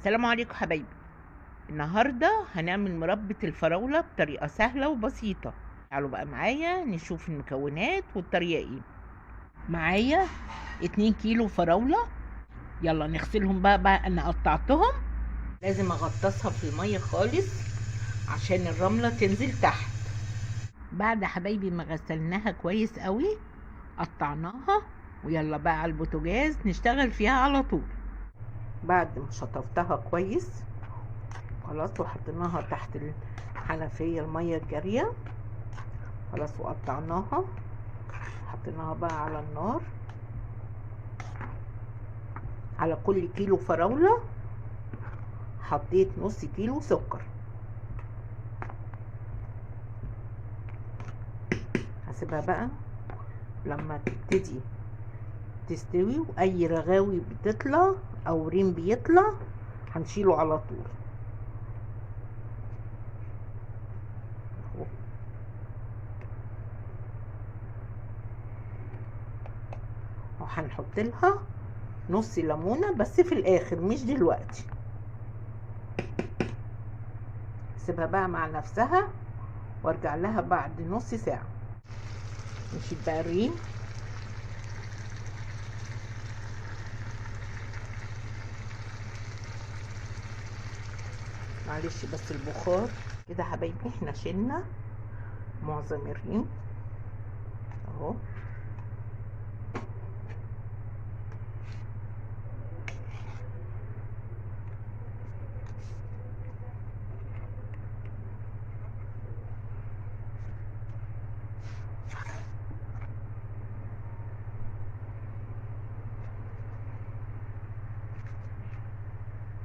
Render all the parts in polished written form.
السلام عليكم حبايبي. النهارده هنعمل مربى الفراولة بطريقة سهلة وبسيطة. تعالوا بقى معايا نشوف المكونات والطريقة ايه. معايا 2 كيلو فراولة، يلا نغسلهم بقى. انا قطعتهم، لازم اغطسها في المية خالص عشان الرملة تنزل تحت. بعد حبايبي ما غسلناها كويس قوي قطعناها، ويلا بقى على البوتاجاز نشتغل فيها على طول. بعد ما شطفتها كويس خلاص وحطيناها تحت الحنفية المية الجارية خلاص وقطعناها، حطيناها بقى على النار. على كل كيلو فراولة حطيت نص كيلو سكر. هسيبها بقى لما تبتدي تستوي، واي رغاوي بتطلع او ريم بيطلع هنشيله على طول. وهنحط لها نص ليمونه بس في الاخر، مش دلوقتي. سيبها بقى مع نفسها وارجع لها بعد نص ساعة. نشيل بقى الريم. معلش بس البخار كده حبايبي. احنا شلنا معظم الريم اهو.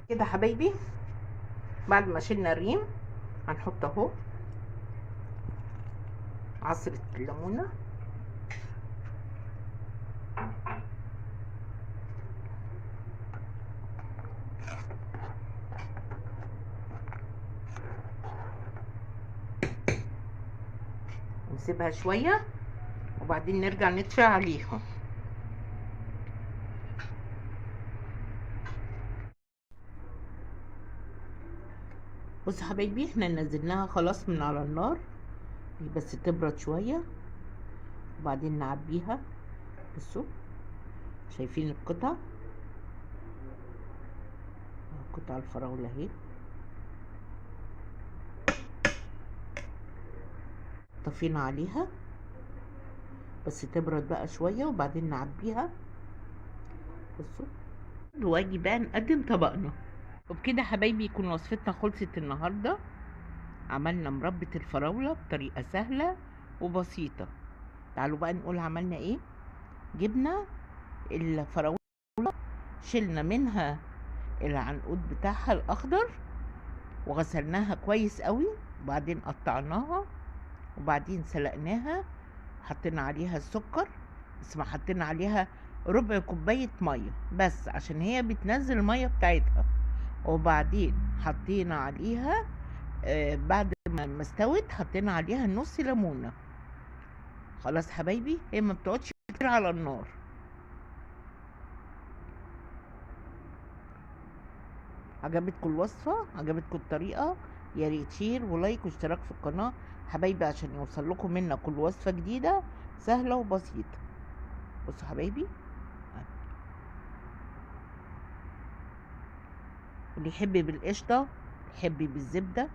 كده حبايبي بعد ما شلنا الريم هنحط اهو عصرة الليمونة، ونسيبها شوية وبعدين نرجع نطفي عليها. بصوا حبايبي احنا نزلناها خلاص من على النار، بس تبرد شوية وبعدين نعبيها. بصوا شايفين القطع، قطع الفراولة اهي. طفينا عليها بس تبرد بقى شوية وبعدين نعبيها. بصوا واجي بقى نقدم طبقنا. وبكده حبايبي يكون وصفتنا خلصت النهارده. عملنا مربى الفراولة بطريقة سهلة وبسيطة. تعالوا بقى نقول عملنا ايه. جبنا الفراولة، شلنا منها العنقود بتاعها الاخضر وغسلناها كويس قوي، وبعدين قطعناها وبعدين سلقناها، حطينا عليها السكر بس ما حطينا عليها ربع كوباية مية بس عشان هي بتنزل المية بتاعتها. وبعدين حطينا عليها بعد ما استوت حطينا عليها نص ليمونه. خلاص حبايبي هي ما بتقعدش كتير على النار. عجبتكم الوصفة؟ عجبتكم الطريقة؟ يا ريت share و like واشتراك في القناة حبايبي عشان يوصل لكم منا كل وصفه جديدة سهلة وبسيطة. بصوا حبايبي اللي يحب بالقشطه، يحب بالزبده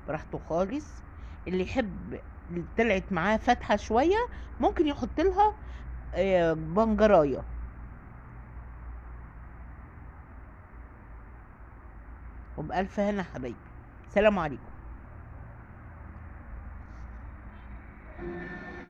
براحته خالص. اللي يحب اللي طلعت معاه فاتحة شوية ممكن يحط لها بنجرايه. وبألف هنا حبايبي. سلام عليكم.